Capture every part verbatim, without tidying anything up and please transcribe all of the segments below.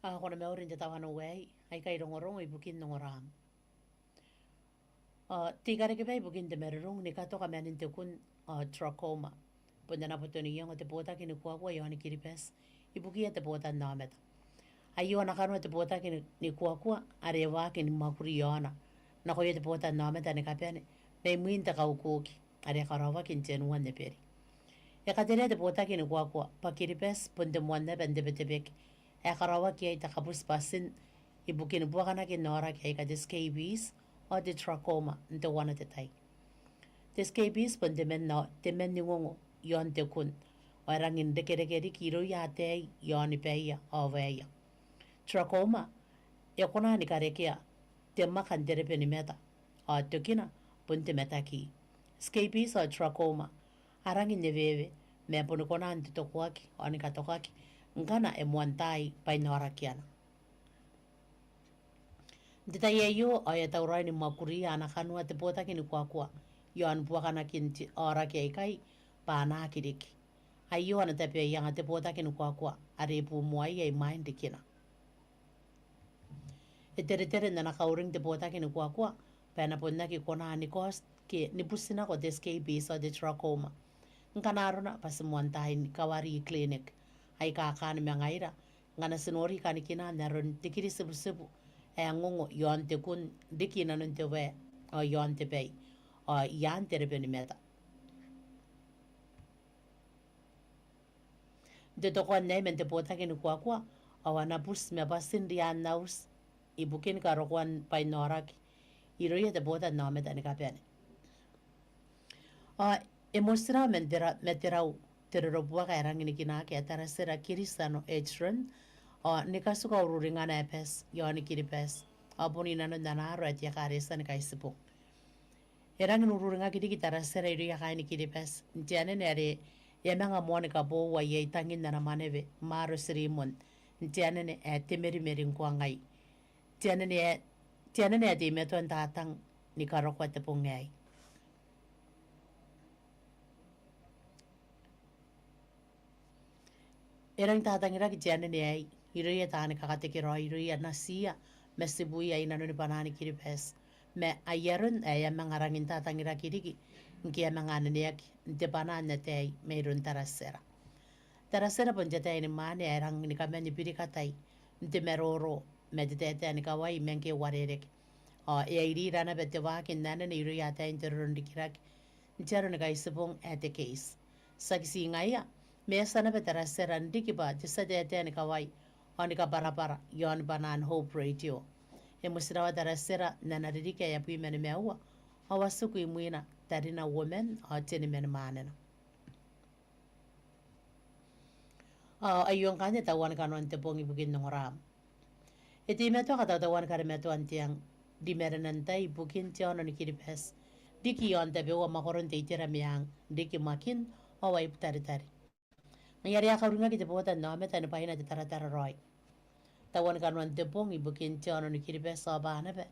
Ao ko na mauri n te tawanou aei, aikai rongorongo ibukin ongoraam. Ao te ikarekebai ibukin te marurung ni katoka manin te kun ao trachoma. Bon ana boto n iango te botaki ni kuakua iaoni Kiribati ibukiia te botannaomata. Aio ana kanoa te botaki ni, ni kuakua are e waaki ni mwakuri iaona nakoia te botannaomata ni kabane, mai mwiin te kaukuki are e karaoaki n Tenua n Eberi. E katerea te botaki ni kuakua bwa Kiribati bon te moan aba n te Betebeke ae e karaoaki iai te kabutibatin ibukin buakanakin aoraki aika te scabies ao te trachoma n teuana te tai. Te scabies bon te man, te man ni ngongo iaon te kun ao e rangi n rekereke riki irouia ataei iaoni baia ao waeia. Trachoma e kona ni karekea te mwaka n te rebe ni mata ao tokina bon te mataki. Scabies ao trachoma a rangi n eweewe ma e boni kona n totokoaki ao ni katokaki ngkana e moantaai bwainaorakiana. N te tai aio ao e a tauraoi ni mwakuria ana kanoa te botaki ni kuakua iaon buakanakin te aoraki aikai bwa a na aki riki. Aio ana tabe ae anga te botaki ni kuakua are e bumoaia imwain rikina. E teretere n ana kauring te botaki ni kuakua bwa e na bon aki kona ni kaoti ke ni butinako te scabies ao te trachoma ngkana arona bwa ti moantaai ni kawari clinic aika kaan ma ngaira ngkana ti nori kanikina n aron te kiritibutibu ae ngongo iaon te kun riki inanon te wae ao iaon te bai ao i aan te rebe ni mata. N totokoan aei man te botaki ni kuakua ao a na buti ma bwatin riaan auti ibukin karokoan bwainaoraki irouia te botannaomata ni kabane. Ao e motirawa man te ra, ma te rau te rorobuaka ae rangi ni kinaaki ae Tarasera Kiritiano Edron ao ni katuka ururingana ae bati iaoni Kiribati ao bon inanon ana aro ae te Ekaretia ni Kaitibong. E rangi n ururingaki riki Tarasera irouia kaaini Kiribati n te anene are e a manga moani kaboou aia tangin ana mwanewe Maro Tirimon n te anene ae Te Merimeri ngkoa ngai. Te anene ae, te anene ae teimatoa n tatang ni karokoa te bong aei. E rangi n tatangiraki te anene aei irouia taani kakatekeraoi irouia natiia ma tibuia inanoni bwanaan Kiribati. Ma ai aron ae e a manga rangi n tatangiraki riki ngke e a manga aneneaki n te bwanaa n ataei mairoun Tarasera. Taratara bon te ataei ni mwaane ae rang ni kaman birikatai n te maroro ma te taetae ni kawai ma ngke e uarereke. Ao e a iriira naba te waaki n anene irouia ataein te roronrikirake n te aro ni Kaitibong ae te keiti. Tiaki ti ngaia, ma e a tia naba Taratara n riki bwa te tia taetae ni kawai ao ni kabwarabwara iaon bwanaan Hope Radio. E motirawa Taratara n ana ririki ae abwi ma nimaua, ao a tiku imwina tarina uoman ao teniman mwaanena. Ao aio ngkanne tauan kanoan te bong ibukin ongoraam. E teimatoa katautauan karimatoan te ang ri marenan tai ibukin te aono ni Kiribati, riki iaon tabeua mwakoron te itera meang, riki Makin ao ai Butaritari. Ngaia are a kauringaki te botannaomata ni bwaina te taratara raoi. Tauan kanoan te bong ibukin te aono ni Kiribati ao Banaba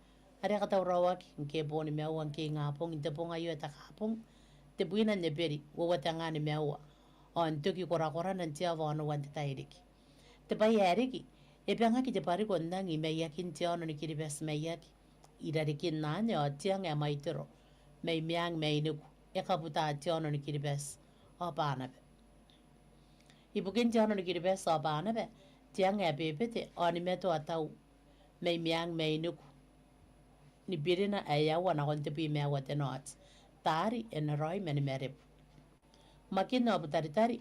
are a katauraoaki ngke boon nimaua ngke ingabong n te bong aio ae Takabong, tebwina n Eberi, uoua tenga nimaua, ao n toki korakorana n te aoa onoua n te tairiki. Te bwai ae riki, e bangaki te bwariko n ang i maiakin te aono ni Kiribati maiaki, i rarikin anne ao te ang ae mwaitoro mai meang mainiku e kabuta te aono ni Kiribati ao Banaba. Ibukin te aono ni Kiribati ao Banaba, te ang ae bebete ao ni matoa tau mai meang mainiku ni birina ae aua nakon tebwi ma aua te knot, taari, e na raoi ma nimarebu. Makin ao Butaritari,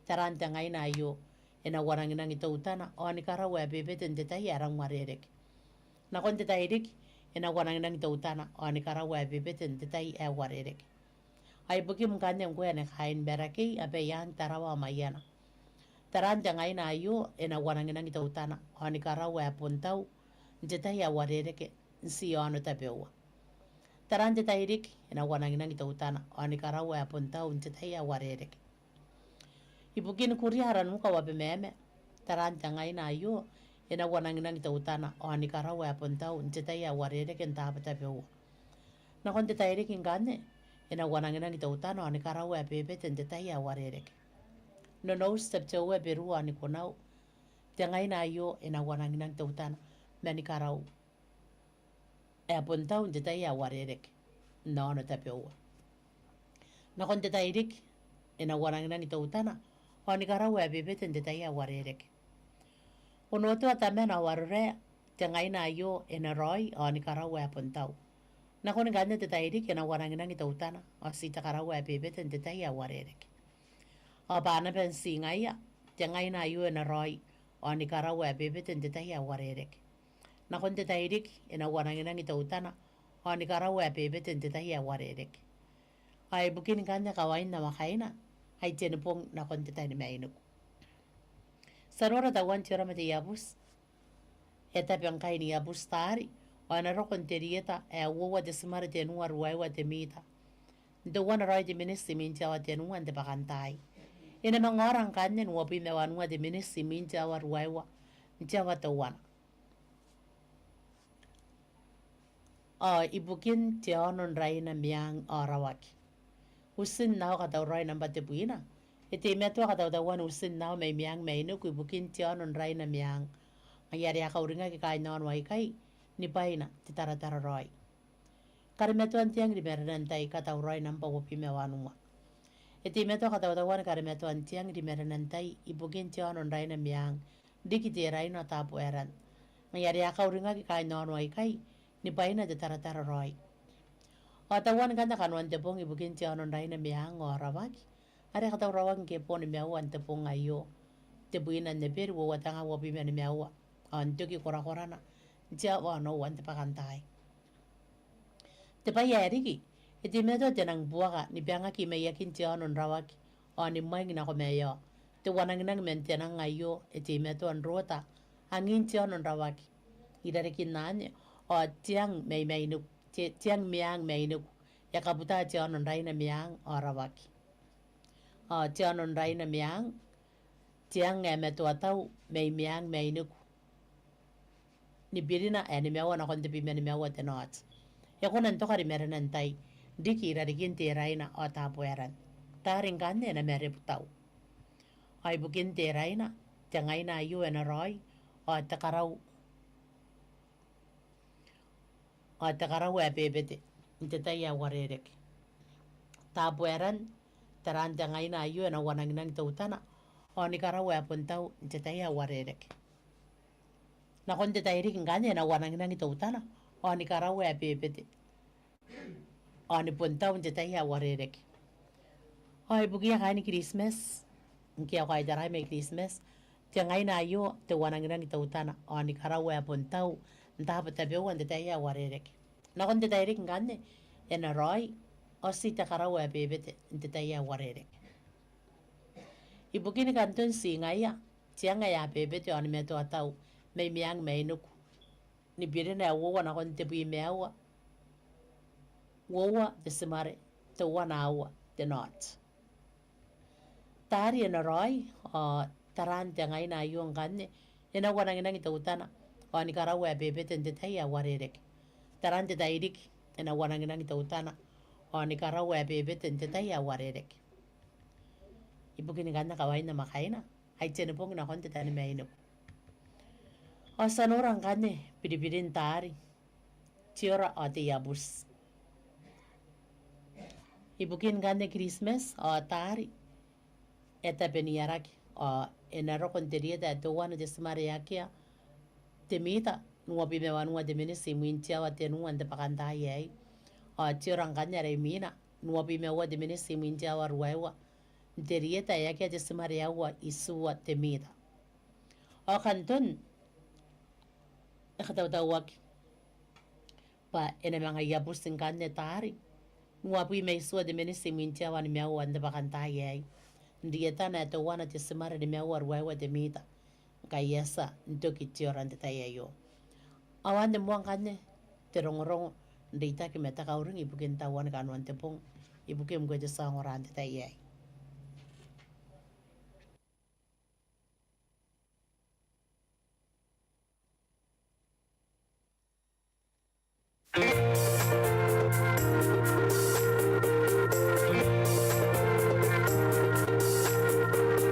taraan te ngaina aio e na uananginangi teutana ao ni karau ae bebete n te tai ae rang uarereke. Nakon te tairiki, e na uananginangi teutana ao ni karau ae bebete n te tai ae uarereke. Ao ibukim ngkanne ngkoe ane kaain Marakei, Abaiang, Tarawa ao Maiana, taraan te ngaina aio e na uananginangi teutana ao ni karau ae bon tau n te tai ae uarereke n ti aono tabeua. Taraan te tairiki, e na uananginangi teutana ao ni karau ae bon tau n te tai ae uarereke. Ibukin Kuria, Aranuka ao Abemama, taraan te ngaina aio e na uananginangi teutana ao ni karau ae bon tau n te tai ae uarereke n taabo tabeua. Nakon te tairiki ngkanne, e na uananginangi teutana ao ni karau ae bebete n te tai ae uarereke. Nonouti, Tabiteuea, Beru ao Nikunau, te ngaina aio e na uananginangi teutana ma ni karau ae bon tau n te tai ae uarereke n aono tabeua. Nakon te tairiki, e na uananginangi teutana ao ni karau ae bebete n te tai ae uarereke. Onotoa, Tamana ao Arorae, te ngaina aio e na raoi ao ni karau ae bon tau. Nakon ngkanne te tairiki, e na uananginangi teutana ao ti te karau ae bebete n te tai ae uarereke. Ao Banaba n ti ngaia, te ngaina aio e na raoi ao ni karau ae bebete n te tai ae uarereke. Nakon te tairiki, e na uananginangi teutana ao ni karau ae bebete n te tai ae uarereke. Ao ibukin ngkanne kawain namwakaina, ai tenibong nakon te tanimainiku. Ti a nora tauan te aro ma te iabuti ae tabe ngkai n iabuti taari, ao e na roko n te rieta ae uoua te timare tenua ruaiwa te mita n teuana raoi te miniti imwin te aoa tenua n te bwakantaai. E na manga ora ngkanne n uabwi ma wanua te miniti imwin te aoa ruaiwa n te aoa teuana. Ao ibukin te aono n Raina, Meang ao Rawaki, utin ao katauraoi nambwa tebwina. E teimatoa katautauan utin ao mai meang mainiku ibukin te aono n Raina, Meang. Ngaia are a kauringaki kaain aono aikai ni bwaina te taratara raoi. Karimatoan te ang ri marenan tai, katauraoi nambwa uabwi ma wanua. E teimatoa katautauan karimatoan te ang ri marenan tai ibukin te aono n Raina, Meang, riki Teraina ao Tabuaeran. Ngaia are a kauringaki kaain aono aikai ni bwaina te taratara raoi. Ao tauan ngkanne kanoan te bong ibukin te aono n Raina, Meang ao Rawaki are e katauraoaki ngke boon nimaua n te bong aio, tebwina n Eberi, uoua tenga uabwi ma nimaua, ao n toki korakorana n te aoa onoua n te bwakantaai. Te bwai ae riki, e teimatoa te nang buaka ni bangaki i maiakin te aono n Rawaki ao ni mwaing nako maeao. Te uananginang man te nang aio e teimatoa n rota angin te aono n Rawaki i rarikin anne, ao te ang mai mainiku, te, te ang meang mainiku e kabuta te aono n Raina, Meang ao Rawaki. Ao te aono n Raina, Meang, te ang ae matoa tau mai meang mainiku ni birina ae nimaua nakon tebwi ma nimaua te knot, e kona n toka ri marenan tai riki i rarikin Teraina ao Tabuaeran. Taari ngkanne e na marebu tau. Ao ibukin Teraina, te ngaina aio e na raoi ao te karau ao te karau ae bebete n te tai ae uarereke. Tabuaeran, taraan te ngaina aio e na uananginang teutana ao ni karaua ae bon tau n te tai ae uarereke. Nakon te tairiki ngkanne e na uananginangi teutana, ao ni karaua ae bebete, ao ni bon tau n te tai ae uarereke. Ao ibukia kaain Kiritimati, ngke a kaitarai mai Kiritimati, te ngaina aio te uananginangi teutana, ao ni karaua ae bon tau n taabo tabeua n te tai ae uarereke. Nakon te tairiki ngkanne e na raoi, ao ti te karaua ae bebete n te tai ae uarereke. Ibukin kanton ti ngaia, te anga ae bebete ao ni matoa tau mai meang mainiku, ni birina ae uoua nakon tebwi ma aua, uoua te timare teuana aua te not. Taari e na raoi, ao taraan te ngaina aio ngkanne e na uananginangi teutana, ao ni karaua ae bebete n te tai ae uarereke. Taraan te tairiki e na uananginangi teutana, ao ni karaua ae bebete n te tai ae uarereke. Ibukin ngkanne kawain namwakaina, ai tenibong nakon te tanimainiku. Ao ti a nora ngkanne biribirin taari, te ora ao te iabuti. Ibukin ngkanne Kiritimati ao taari e tabeniaraki, ao e na roko n te rieta ae teuana te timare akea te mita, n uabwi ma wanua te miniti imwin te aoa tenua n te bwakantaai aei. Ao te ora ngkanne are imwina, n uabwi ma uoua te miniti imwin te aoa ruaiwa n te rieta ae akea te timare aua itiua te mita. Ao kanton e katautauaki bwa e na manga iabuti ngkanne taari n uabwi ma itiua te miniti imwin te aoa nimaua n te bwakantaai aei, n rietana ae teuana te timare nimaua ruaiwa te mita, ngkai e a tia n toki te ora n te tai aio. Ao anne moa ngkanne te rongorongo n reitaki ma te kauring ibukin tauan kanoan te bong, ibukin ngkoe te tia ongora n te tai aei.